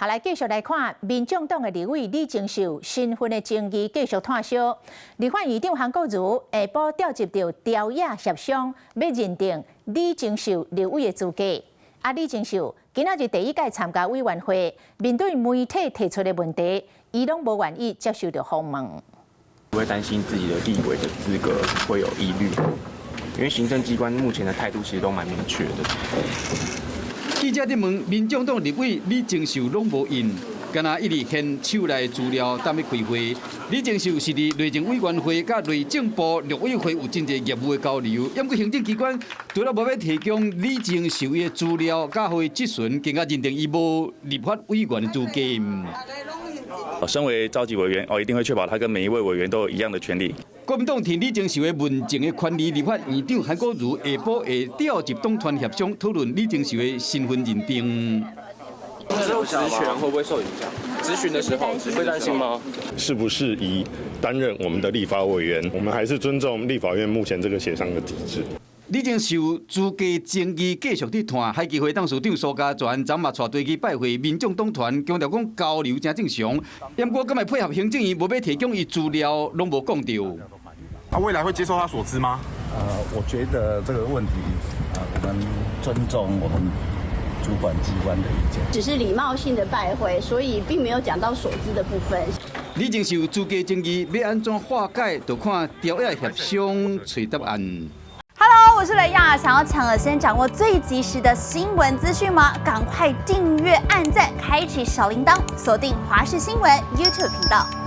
好，來繼續來看民眾黨的立委李鍾秀身份的爭議繼續湠燒。立法院長韓國瑜下晡召集著朝野協商，欲認定李鍾秀立委的資格。啊，李鍾秀今仔日第一屆參加委員會，面對媒體提出的問題，伊攏無願意接受著訪問。會擔心自己的立委的資格會有疑慮，因為行政機關目前的態度其實都蠻明確的。記者咧問民眾黨立委李鍾秀攏無應，敢若一直獻手內資料等欲開會。李鍾秀是佇內政委員會佮內政部陸委會有真濟業務的交流，毋過行政機關除了無欲提供李鍾秀的資料，佮予伊質詢，更加認定伊無立法委員的資格。身為召集委員，我一定會確保他跟每一位委員都有一樣的權利。國民黨替李鍾秀的問政的權利，立法院長韓國瑜下晡會調集黨團協商討論李鍾秀的身份認定。質權會不會受影響？質詢的時候會擔心嗎？適不適宜擔任我們的立法委員？我們還是尊重立法院目前這個協商的體制。李鍾秀資格爭議繼續佇湠，海基會董事長蘇嘉全昨嘛帶隊去拜會民眾黨團，強調講交流誠正常。毋過敢會配合行政院無欲提供伊資料，攏無講著。他未來會接受他所知嗎？我覺得這個問題，啊，我們尊重我們主管機關的意見。只是禮貌性的拜會，所以並沒有講到索資的部分。李鍾秀資格爭議欲按怎化解，就看朝野協商揣答案。 Hello，我是雷亞，想要搶先掌握最及時的新聞資訊嗎？趕快訂閱、按讚、開啟小鈴鐺，鎖定華視新聞 YouTube 頻道。